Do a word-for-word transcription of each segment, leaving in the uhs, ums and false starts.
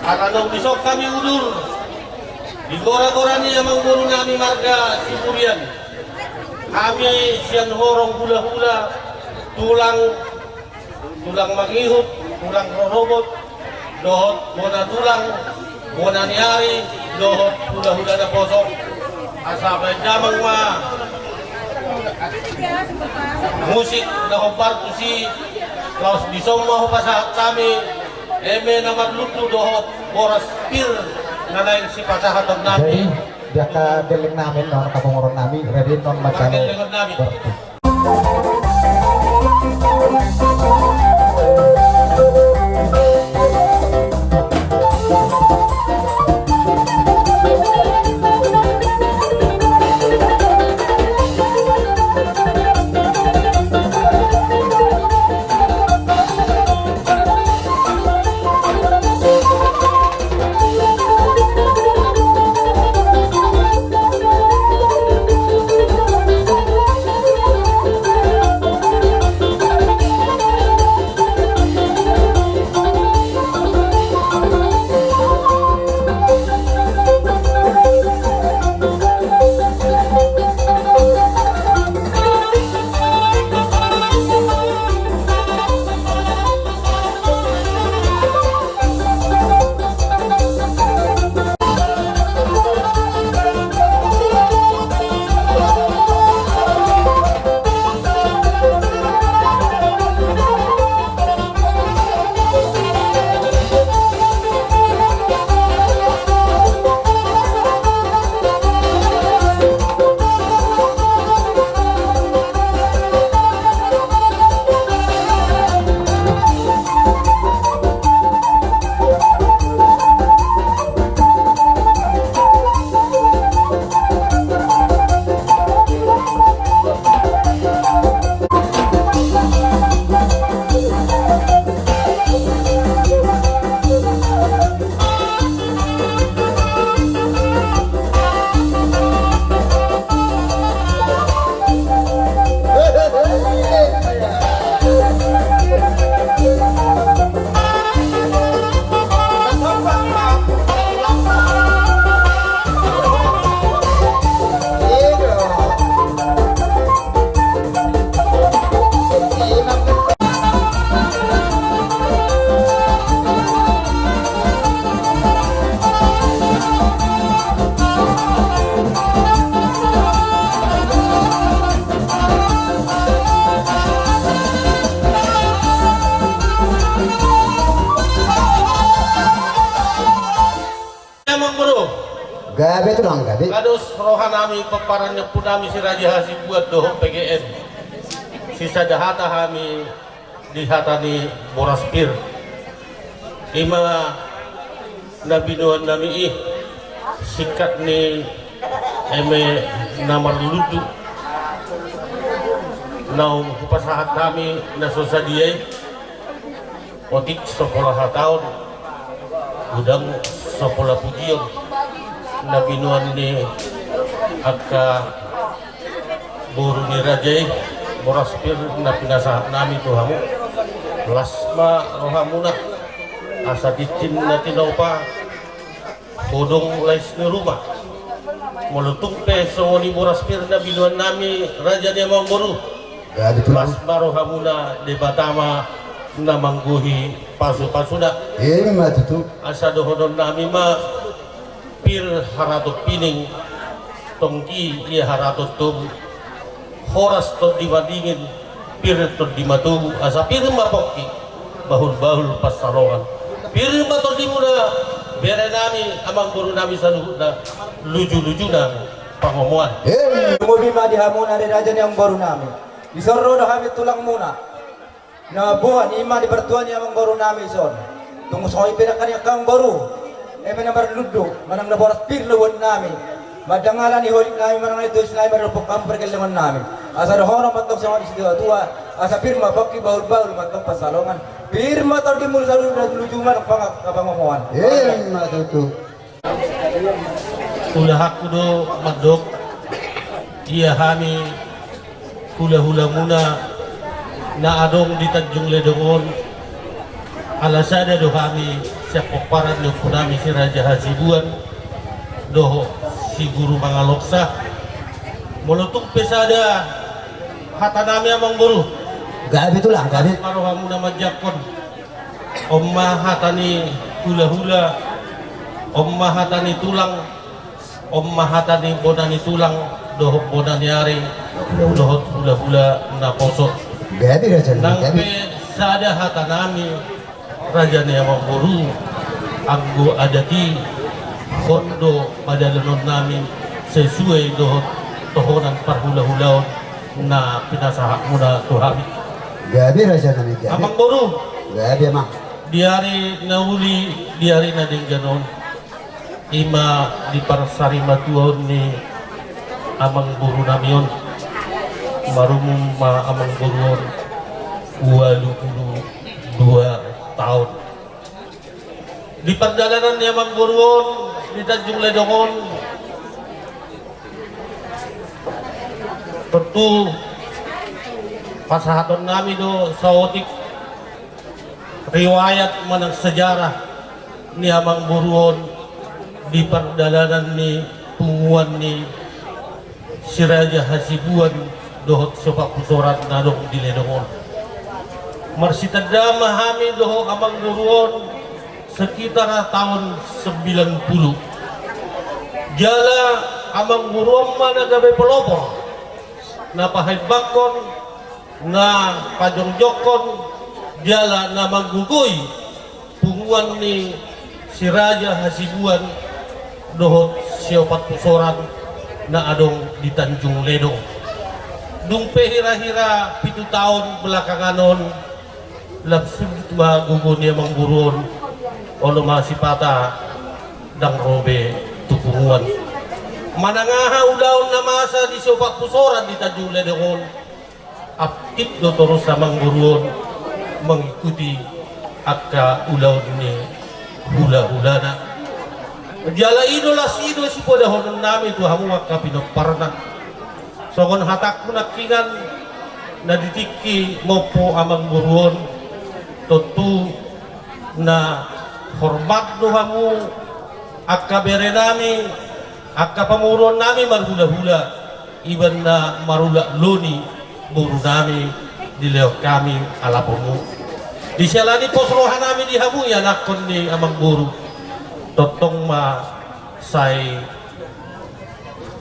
Hata naung dison hami udur di gora-gora ni amangboru nami marga Siburian. Hami sian horong hulahula, tulang, tulang mangihut, tulang rorobot, dohot bona tulang, bona ni ari, dohot hulahula naposo. Asa baen damang ma musik na hombar tusi, laos dison ma hupasahat hami eme na marlundu dohot boras pir na naeng sipasahaton nami. Jadi, di angka gelleng nami, non, angka bongoron nami, rade non macalo. Gelleng nami. Amangboru. Gabe tulang gabe. Kados roha nami pomparan ni ompu nami si Raja Hasibuan dohot P G N. Sisada hata hami di hata ni boras pir. I ma na binoan nami i, singkat ni eme na marlundu naung hupasahat hami na so sadia i. Otik so pola hataon, godang so pola pujion, na binoan ni angka boru ni raja i, boras pir na pinasahat nami tu hamu. Las ma rohamuna, asa tintin na tinopa, godang lais ni ruma. Molo tung pe songon i boras pir na binoan nami raja ni amangboru. Las ma rohamuna, Debata ma na manggohi pasupasuna. Ima tutu. Asa dohonon nami ma, pir haraton pining, tonggi ia haraton tobu. Horas tondi madingin, pir tondi matogu, asa pir ma pongki, bahulbahul pansalongan. Pir ma tondimuna, bere nami, amangboru nami saluhutna, lujuluju nami pangomoan. Em, lumobi ma di hamuna, raja ni amangboru nami. Dison ro do hami tulangmuna. Na boan i ma di partua ni amangboru nami dison. Tung songon i pe nangkin angka amangboru, eme na marlundu manang na boras pir loloan nami, mandanganan ni holit nami manang na itois nami, mardongan pargellengon nami. Asa dohonon ma tong songon i situatua, asa pir ma pongki, bahulbahul ma tong pansalongan. Pir ma tondimuna saluhutna, lujuluju ma tong pangomoan. Ima tutu. Ulahanku do mandok, ia hami hulahulamuna na adong di Tanjung Ledong on, ala sada do hami Sian pomparan ni ompunami si Raja Hasibuan dohot si Guru Mangaloksa. Molo tung pe sada hatanami, Amangboru. Gabe, Tulang, gabe. Maro hamu na manjangkon. On ma hata ni hulahula, on ma hata ni tulang, on ma hata ni bona ni tulang dohot bona ni ari dohot hulahula naposo. Gabe, Raja nami, gabe. Nang pe sada hatanami, Raja ni Amangboru, anggo adat i, on do padalanonnami sesuai dohot tohonan parhulahulaon na pinasahatmuna tu hami. Gabe, Raja nami, gabe. Amangboru. Gabe, Amang. Di ari na uli, di ari na denggan on, i ma di parsarimatuaon ni Amangborunami on, marumur ma Amangboru on ualu pulu dua taon. Di pardalanan ni Amangboru on di Tanjung Ledong on, tontu pasahatonnami do saotik riwayat manang sejarah ni Amangboru on di pardalanan ni punguan ni si Raja Hasibuan dohot si Opat Pusoran na adong di Ledong on. Marsitanda ma hami dohot Amangboru on sekitar taon sembilan pulu. Jala Amangboru on ma na gabe pelopor, na pahembangkon, na pajongjongkon, jala na manggogoi punguan ni si Raja Hasibuan dohot si Opat Pusoran na adong di Tanjung Ledong. Dung pe hira-hira pitu taon belakangan on, lam sundut ma gogo ni Amangboru on, olo ma sipata ndang ro be tu punguan. Manang aha ulaon na masa di si Opat Pusoran di Tanjung Ledong on, aktif do torus Amangboru on mengikuti angka ulaon ni hulahulana. Jala i do las i do sipadahononnami tu hamu angka pinomparna. Songon hatangku nangkiningan, na di tingki mompo Amangboru on, tontu na hormat do hamu angka berenami, angka pamoruonnami marhulahula, iba na marulak loni borunami dilehon hami alaponmu. Disiala ni pos rohanami di hamu ianakkon ni Amangboru, tongtong ma sai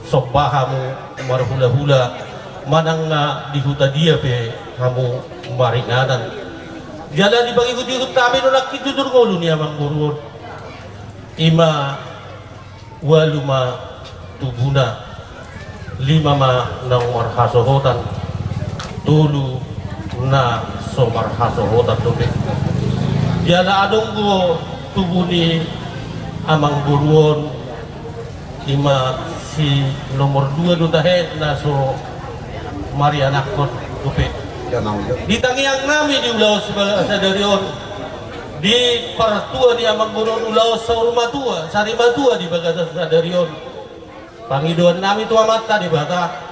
somba hamu marhulahula, manang na di huta dia pe hamu maringanan. Jala dipangihuthon hami do nangkin jujur ngolu ni Amangboru on. I ma ualu ma tubuna, lima ma naung marhasohotan, tolu na so marhasohotan dope. Jala adong do tubu ni Amangboru on, i ma si nomor dua do tahe na so marianakhon dope. Di tangiangnami di ulaon sadari on, di partua ni Amangboru on, ulaon saur matua, sari matua di bagasan sadari on, pangidoannami tu Amanta Debata.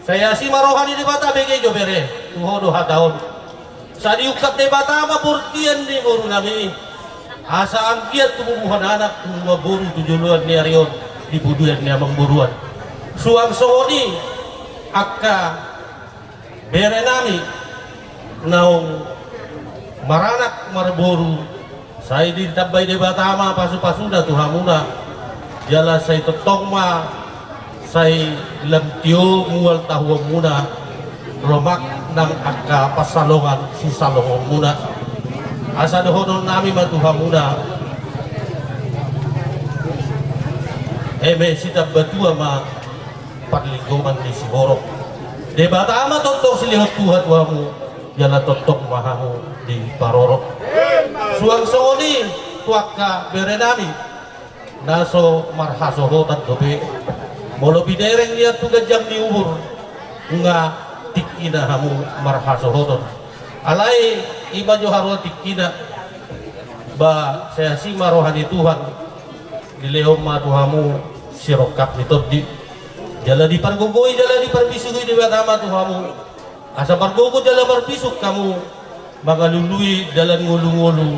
Sai asi ma roha ni Debata, bege jo bere, tu ho do hata on. Sai diungkap Debata ma bortian ni borunami i, asa anggiat tumumuhon anak, tumumuhon boru tu joloan ni ari on, di podoan ni Amangboru on. Suang songon i angka berenami naung maranak marboru, sai ditambai Debata ma pasupasuna tu hamuna, jala sai tongtong ma sai lam tio mual tahuonmuna, lomak nang angka pansalongan sisalongonmuna. Asa dohononnami ma tu hamuna, eme sitambatua ma parlinggoman ni siborok. Debata ma tongtong silehon tuha tu hamu, jala tongtong ma hamu diparorot. Suang songon i tu angka berenami na so marhasohotan dope. Molo binereng nian tu ganjang ni umur, nunga tingkina hamu marhasohotan. Alai i ma jo haroa tingkina, ba sai asi ma roha ni Tuhan, dilehon ma tu hamu sirongkap ni tondi. Jala dipargogoi jala diparbisuhi Debata ma tu hamu, asa margogo jala marbisuk hamu mangalului dalan ngolungolu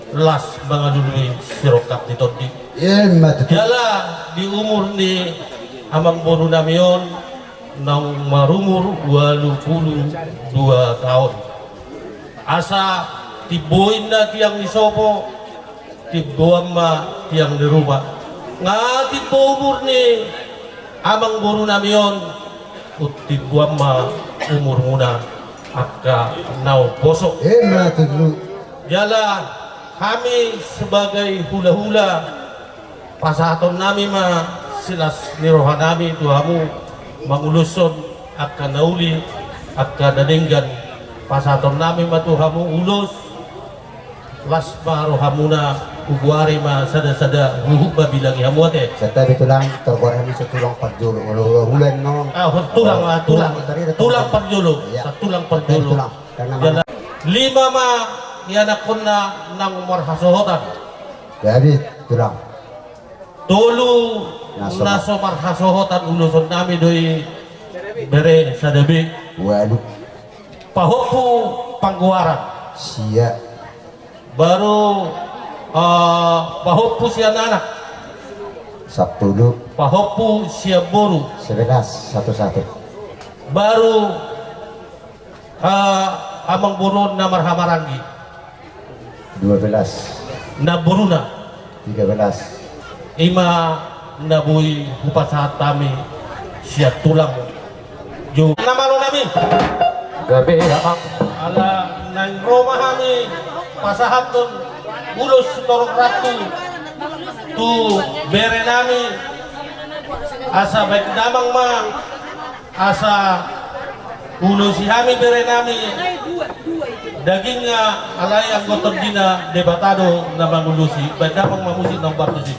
Las mangalului sirongkap ni tondi. Ima tutu. Jala di umur ni amangboru nami on naung marumur ualu pulu dua taon. Asa timbo inna tiang ni sopo, timboan ma tiang ni rupa. Nga timbo umur ni amangboru nami on, timboan ma umurmuna angka na umposo. Ima tutu. Jala hami sebagai hulahula, pasahaton nami ma silas ni roha nami tu hamu, manguloshon angka na uli, angka na denggan. Pasahaton nami ma tu hamu ulos, las ma rohamuna, hugoari ma sada-sada huhut mabilangi hamu ate. Santabi tulang, targoar hami so tulang parjolo, olo, olo, hulan no. Ah, tulang, ah, tulang. Tulang, tulang, tulang parjolo. Iya. Sa tulang parjolo. Tulang. Jala lima ma ianakhonna naung marhasohotan. Jadi tulang. Tolu na so marhasohotan, uloshon nami do i bere sada be. Ualu. Pahompu panggoaran. Sia. Baru, eh, pahompu sian anak. Sampulu. Pahompu sian boru. Sebelas, satu-satu. Baru, eh, amangboru on na marhahamaranggi. Dua belas. Namboruna. Tiga belas. Ima na boi hupasahat hami sian tulang. Jo. Na malo nami. Gabe, amang. Ala naeng ro ma hami pasahathon ulos torop rantu tu bere nami, asa baen damang ma, asa ulosi hami bere nami dagingna, alai anggo tondina Debata do na mangulosi. Baen damang ma musik na umbahen tusi.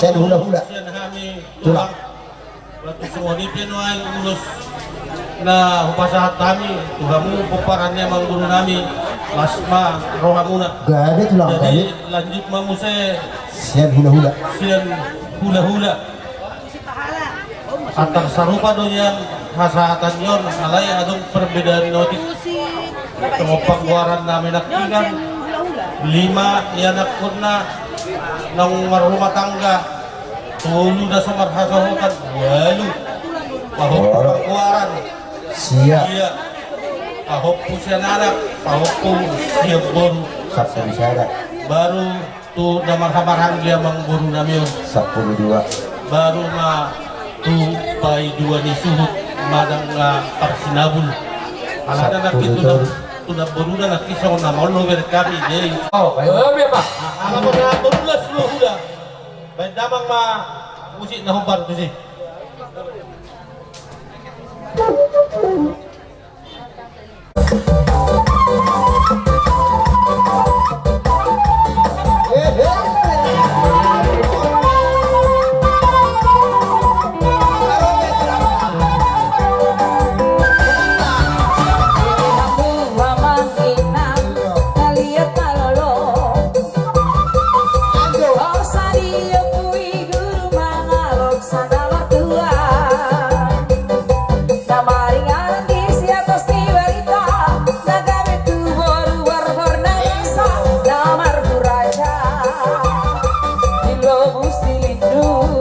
Sian hulahula. Tulang. Batu songon i pe nuaeng ulos na hupasahat hami tu hamu pomparan ni amangboru nami, las ma rohamuna. Gabe tulang. Jadi gabe. Lanjut ma muse sian hulahula. Sian hulahula. Antar sarupa do nian Hasahatan ni on, alai adong perbedaan ni otik. Songon panggoaran nami nangkinan, lima ianakkonna naung marrumah tangga, tolu na so marhasohotan, ualu pahompu panggoaran, sia, sia pahompu sian anak, pahompu sian boru, sampulu sada. Baru tu na marhahamaranggi amangboru nami on, sampulu dua. Baru ma tu paidua ni suhut manang na parsinabul. Alana nangkin tu na, tu namboruna nangkin songon na maol do bereng hami, jadi. Oh, baik. Ala ma namboruna suhut da. Baen damang ma musik na hombar tusi. Na maringanan di siatos ni barita, na gabe tu boru borborna esa, na marhuraja di lobu Silindung.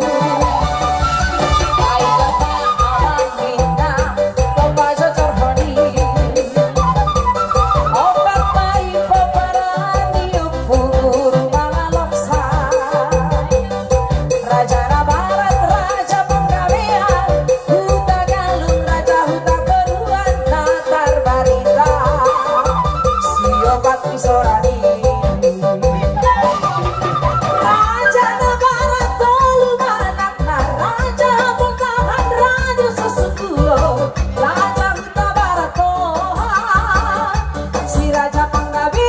Ai bapa amang inang, pompajongjong hami. Ompat ma i pomparan ni Ompu Guru Mangaloksa. Raja na barat, raja Panggabean, Hutagalung, raja Hutagoruan, na tarbarita siopat ni sora ni. Raja na barat tolu ma anakna, raja Bontahan, raja Susungkulo, raja Hutabarat Toha, si raja Panggabean.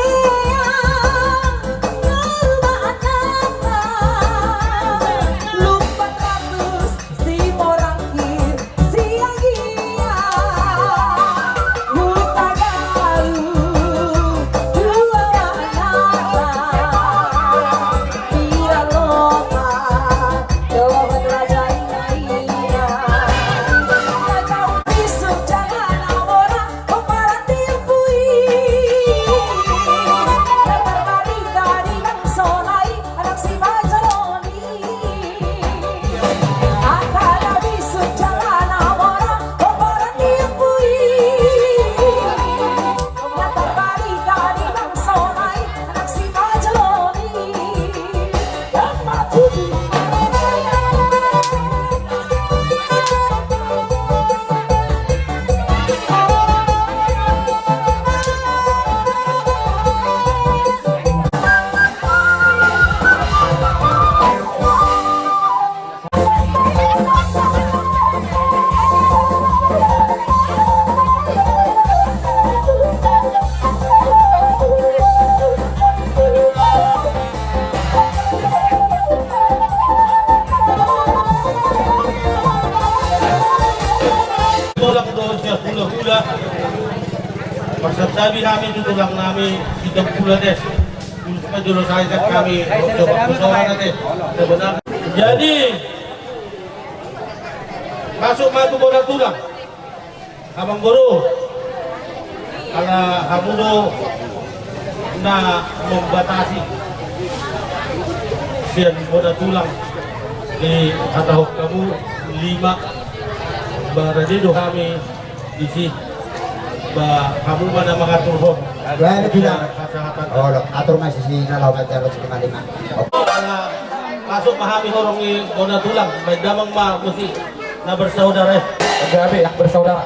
Tulang do sian hulahula. Marsantabi hami tu tulang nami Sitompul ate. Jolo sae sian hami, coba musyawarah ate. Sebenarnya. Jadi, masuk ma tu bona tulang. Amangboru, ala hamu do na membatasi sian bona tulang, dihatahon hamu lima, ba rade do hami disi, ba hamu ma na mangaturhon. Baen, tulang. Hasahatan. Olo, atur ma disi na laho manjalo si lima-lima. Ala masuk ma hami horong ni bona tulang, baen damang ma musik. Na bersaudara, eh. Gabe, yang bersaudara.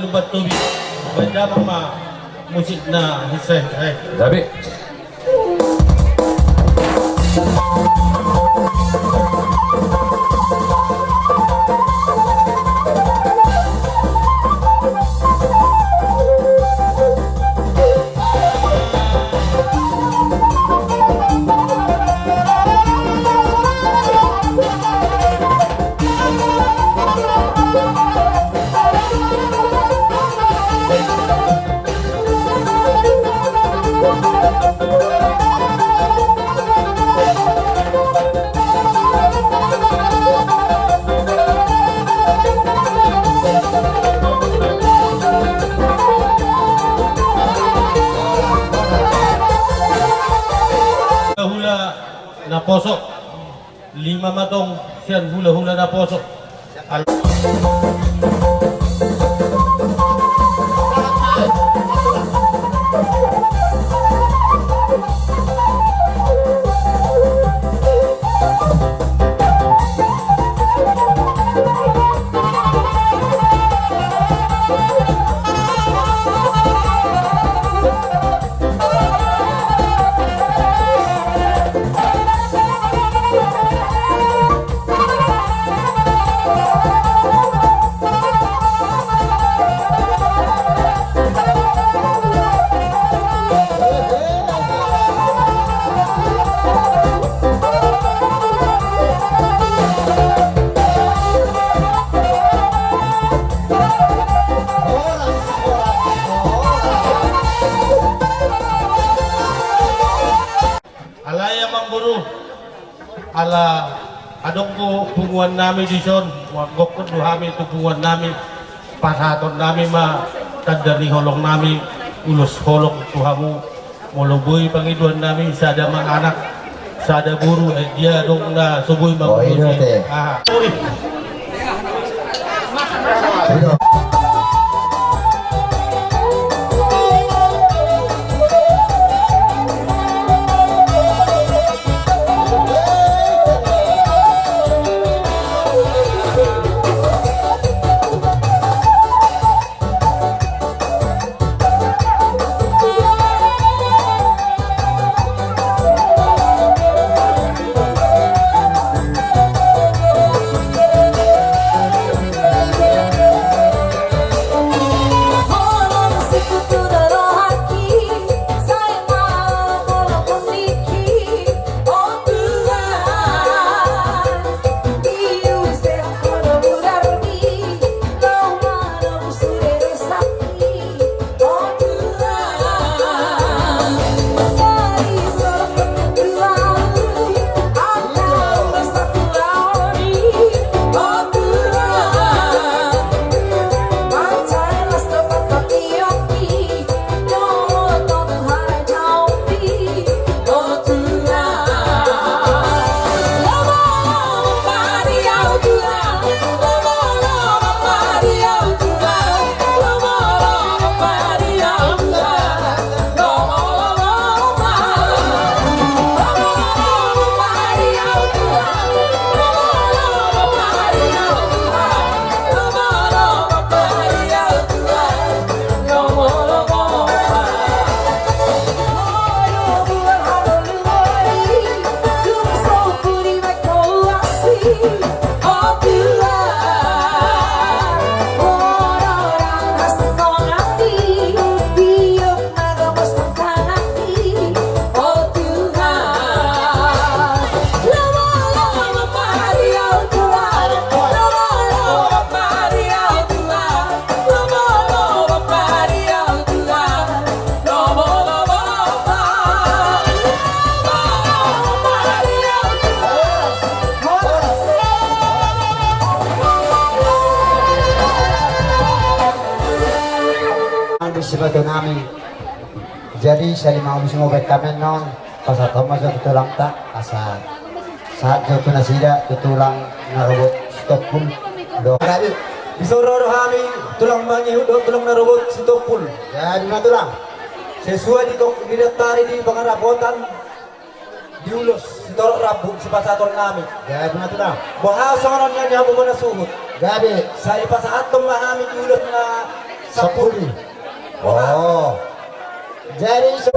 Lumban Tobing. Baen damang ma musik na hinsa-hinsa i. Gabe. Hula-hula naposo. Lima ma tong sian hula-hula naposo. Al- Alai amangboru, ala adong do punguan nami dison, mangokkon do hami tu punguan nami, pasahaton nami ma tanda ni holong nami, ulos holong tu hamu, molo boi pangidoan nami, sada ma anak, sada boru, eh, dia adong na so boi mangurusi. Aha. Boto nami. Jadi sali maulis ma baen hami annon, pasahat ma jo tu tulangta, asa sahat jo tu nasida, tu tulang na robot Sitompul. Dohot. Jadi, bisa ro do hami tulang mangihut dohot tulang na robot Sitompul. Jadi ma tulang. Sesuai di dok-, di daftar di pangarapotan. Di ulos sitorop rambu sipasahaton nami. Gabe ma tulang. Boha songon on na nihamu bona suhut. Gabe. Sai pasahathon ma hami di ulos na sampulu. Sampulu. Oh. Jadi so-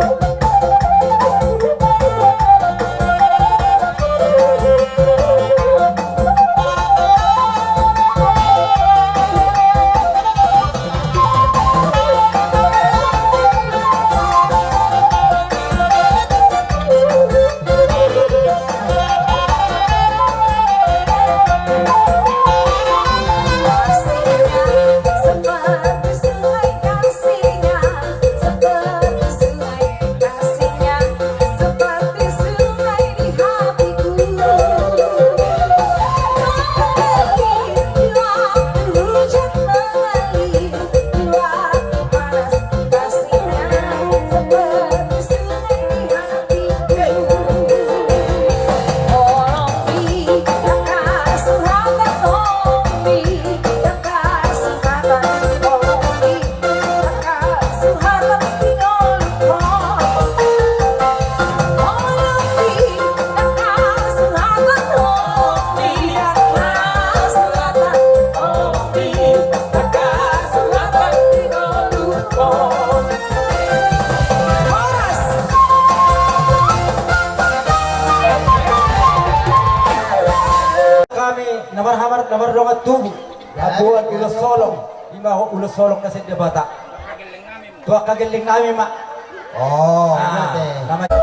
Hami na marhamaranggi na mardongan tubu. Habuan ulos holong, ima ulos holong na sian Debata. Tu angka gelleng nami ma. Oh, ah, iya deh. Nama-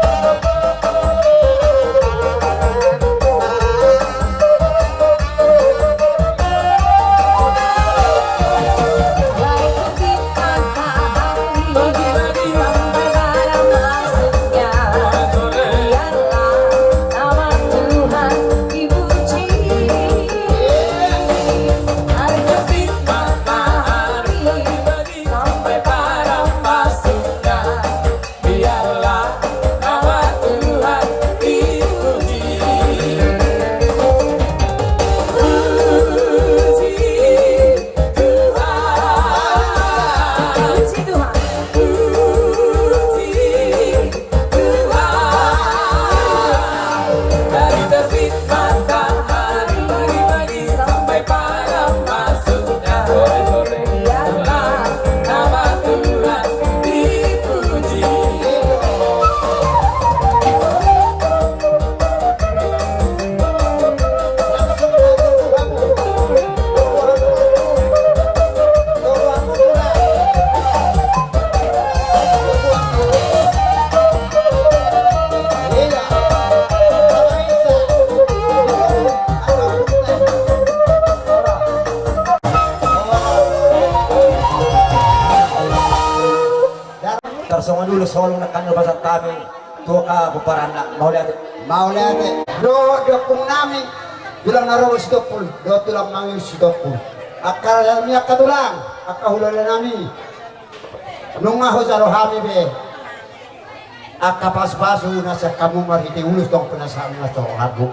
Tarsongon ulos holong na kan pasahat hami tu angka pomparanna, mauliate. Mauliate. Dohot di ompung nami, tulang na ro Sitompul, dohot tulang mangihut Sitompul. Angka raja nami, angka tulang, angka hulahula nami. Nunga hujalo hami be angka pasupasu na sian hamu marhite ulos tong pinasahat na sitorop rambu.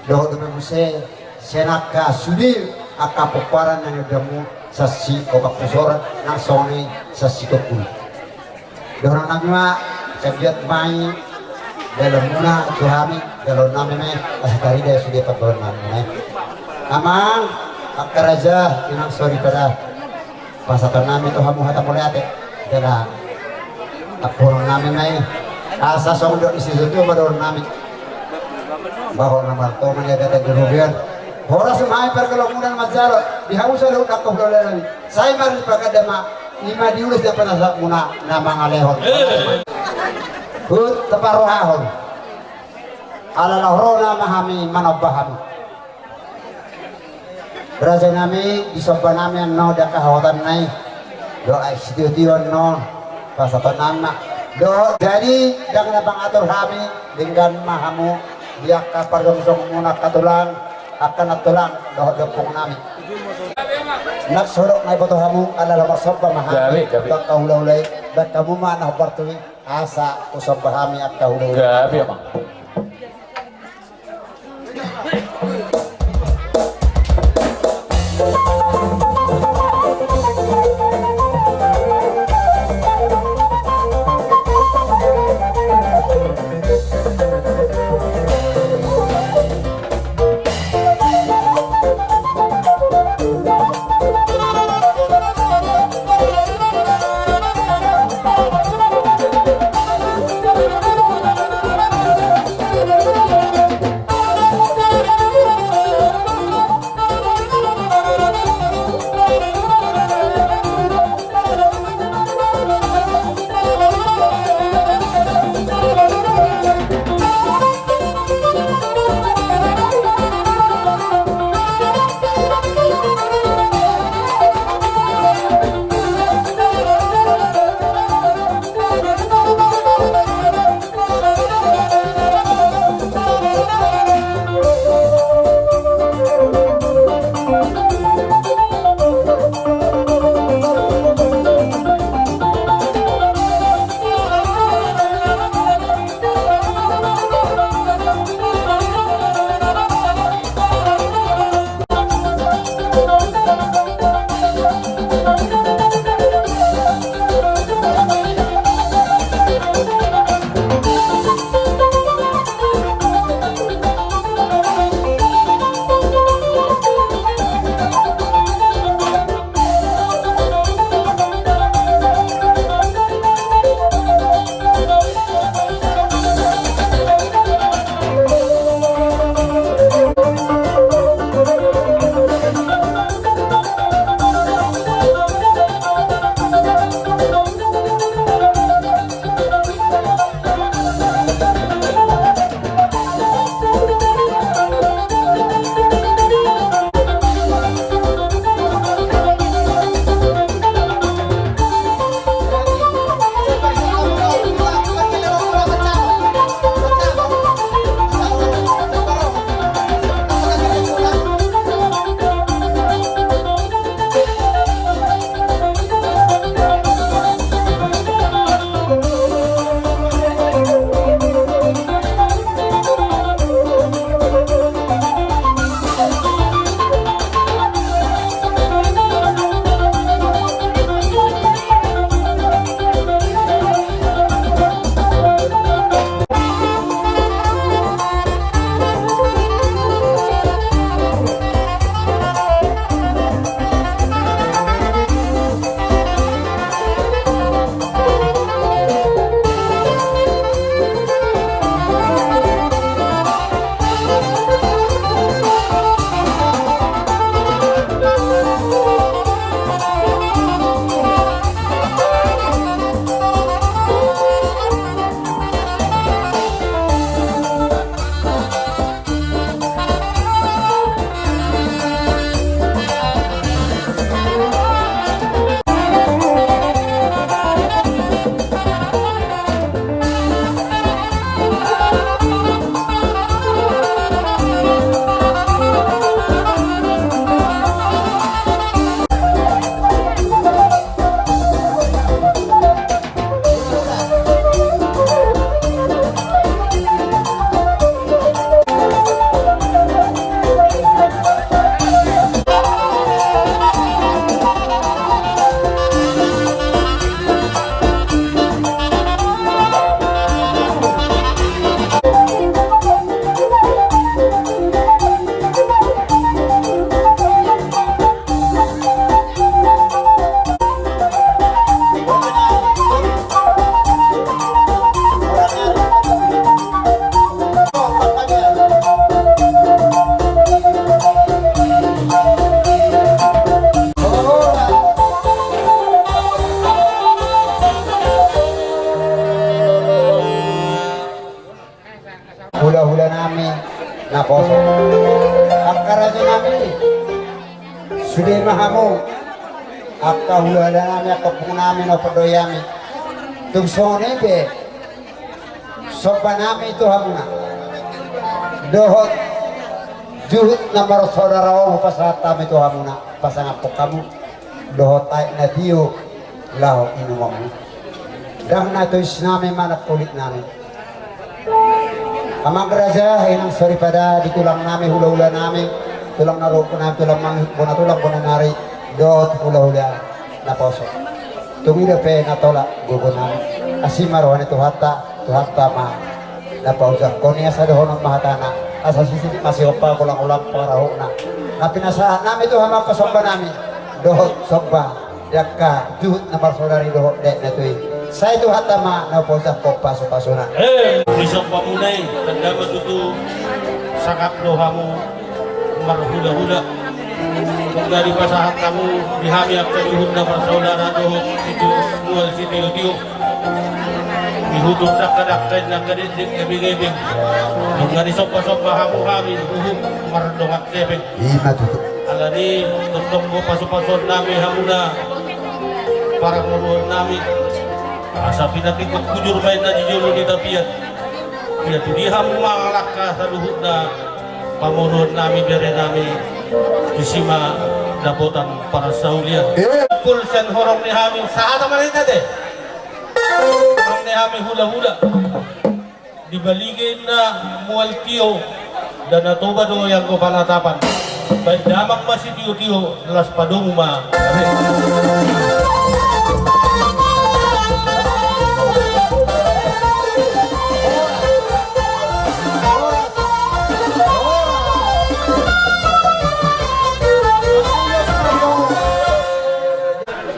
Dohot dope muse sian angka sude angka pomparan na niula hamu sian si opat pusoran nang songon i sian Sitompul. Dohonon nami ma, sai biat ma i dalanmuna tu hami, dalan nami ma i, asa tarida sude pandohan nami ma i. Amang, angka raja, inang soripada. Pasahaton nami tu hamu hata mauliate. Jala ampuhonon nami ma i. Asa songon dok ni situatua ma dohonon nami. Bahwa na martonga ni agatan di robean. Horas ma hami pargellengmuna na manjalo. Di hamu saluhut angka hulahula nami. Sai marlipatan ma. Ima di ulos ni pinasahatmuna na mangalehon. Huhut taparrohahon. Ala na ro nama hami manomba hamu. Raja nami, disomba nami annon di angka hahotanna i. Dohot sitiotio annon pasahaton nami ma. Dohot jadi ndang na mangatur hami, denggan ma hamu di angka parjongjongmuna angka tulang, angka nantulang dohot di ompung nami. Nang so dok na diboto hamu ala laho marsomba ma hami. Gabe, gabe. Angka hulahula i, bahen hamu ma na hombar tu i, asa husomba hami angka hulahula. Gabe, amang. Hulahula nami naposo. Angka raja nami, sude ma hamu. Angka hulahula nami, angka ompung nami na hupandoi hami. Tung songon i pe somba nami tu hamuna dohot juhut na marsaudara on hupasahat hami tu hamuna. Pasangaphon hamu dohot aek na tio laho inumonmu. Ndang na tois nami manang holit nami. Amang raja, inang soripada di tulang nami, hulahula nami, tulang na ro, bona tulang, bona tulang, bona nari, dohot hulahula naposo. Tung i dope na tolap gogo nami. Asi ma roha ni Tuhanta, Tuhanta ma na paojakhon i. Asa dohonon ma hatana, asa sisip ma sihompa, golang-golang pangarahutna. Na pinasahat nami tu hamu angka somba nami dohot somba di angka juhut na marsaudara i dohot daek na tio i. Sai Tuhanta ma na hupaojakhon pasu-pasuna. Di sombamuna i tanda ma tutu sangap do hamu marhulahula. Nunga dipasahat hamu di hami angka juhut na marsaudara dohot sitio, mual sitiotio. Di huta dangka-dangka, inna angka dengdeng, ebeng-ebeng. Nunga disomba-somba hamu hami huhut mardongan hepeng. Ima tutu. Alani tongtong do pasu-pasuon nami hamuna, parmoruon nami. Asa pinantikhon hujur ma inna di jolo ni tapian. Ia tu dia hamu mangalangka saluhutna pamoruon nami, bere nami, tusi ma dapotan parsaulian. Kumpul sian horong ni hami, sahat ma hita te. Horong ni hami hula-hula. Di Balige inna mual tio, Danau Toba do i anggo panatapan. Baen damang ma sitio-tio, las padomu ma.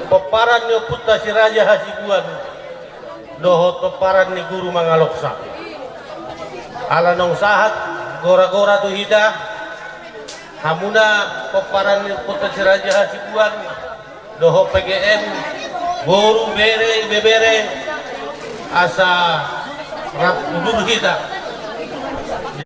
Pomparan ni ompunta si Raja Hasibuan dohot pomparan ni Guru Mangaloksa. Ala naung sahat gora-gora tu hita, hamuna pomparan ni ompunta si Raja Hasibuan dohot P G M, boru, bere, ibebere, asa rap udur hita.